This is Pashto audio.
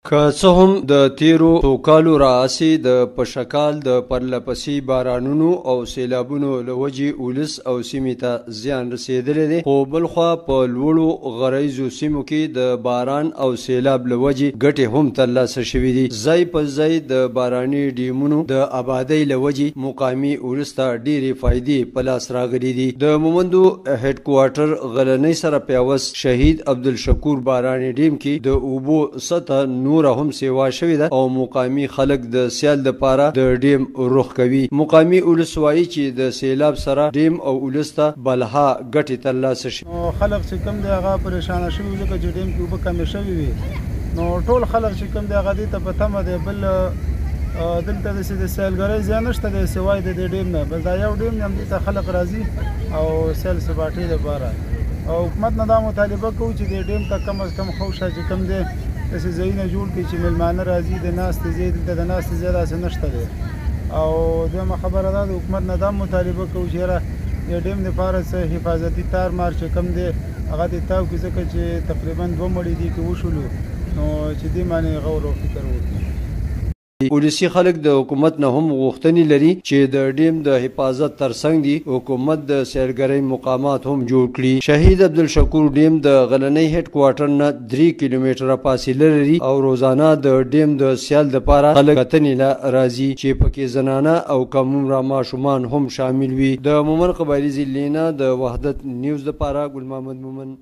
که څه هم د تېرو څو کالو راهسې د پشکال د پرله پسې بارانونو او سېلابونو له وجې ولس او سیمې ته زیان رسېدلی دی، خو بلخوا په لوړو غرئیزو سیمو کې د باران او سېلاب له وجې ګټې هم ترلاسه شوې دي. ځای په ځای د باراني ډېمونو د ابادۍ له وجې مقامي ولس ته ډېرې فایدې په لاس راغلي دي. د مومندو هېډکوارټر غلنۍ سره پیوست شهید عبدالشکور باراني ډېم کې د اوبو سطح نوره هم سیوا شوې ده او مقامي خلک د سیل دپاره د ډېم رخ کوي. مقامي ولس وايي چې د سیلاب سره ډېم او ولس ته بلها ګټې ترلاسه شوې. نو خلک چې کوم دی هغه پریشانه شوي ځکه چې ډېم کې اوبه کمې شوې وي، نو ټول خلک چې کوم دی هغه دې ته په تمه دی. بل دلته داسې د سیلګرۍ ځای نشته دی سوای د دې ډېم نه، بس دا یو ډېم دی، همدې ته خلک راځي او سیل سپاټې دپاره. او حکومت نه دا مطالبه کوو چې دې ډېم ته کم از کم ښه شه چې کوم دی داسې ځایونه جوړ کړي چې مېلمانه راځي د ناستې ځای، دلته د ناستې ځای داسې نشته دی. او دویمه خبره دا د حکومت نه دا مطالبه کوو چې یاره د ډېم دپاره څه حفاظتي تار مار چې کوم دی هغه دې تاو کړي، ځکه چې تقریبا 2 مړي دي کې وشولو، نو چې دې باندې غور او فکر وکړي. ولسي خلک د حکومت نه هم غوښتنې لري چې د ډېم د حفاظت ترڅنګ دي حکومت د سیلګرۍ مقامات هم جوړ کړي. شهید عبدالشکور ډېم د غلنۍ هېډکوارټر نه 3 کیلومتره فاصله لري او روزانه د ډېم د سیل دپاره خلک کتنې له راځي چې پکې زنانه او کم عمره ماشومان هم شامل وي. د مومند قبایلي ضلعې نه د وحدت نیوز دپاره ګل محمد مومند.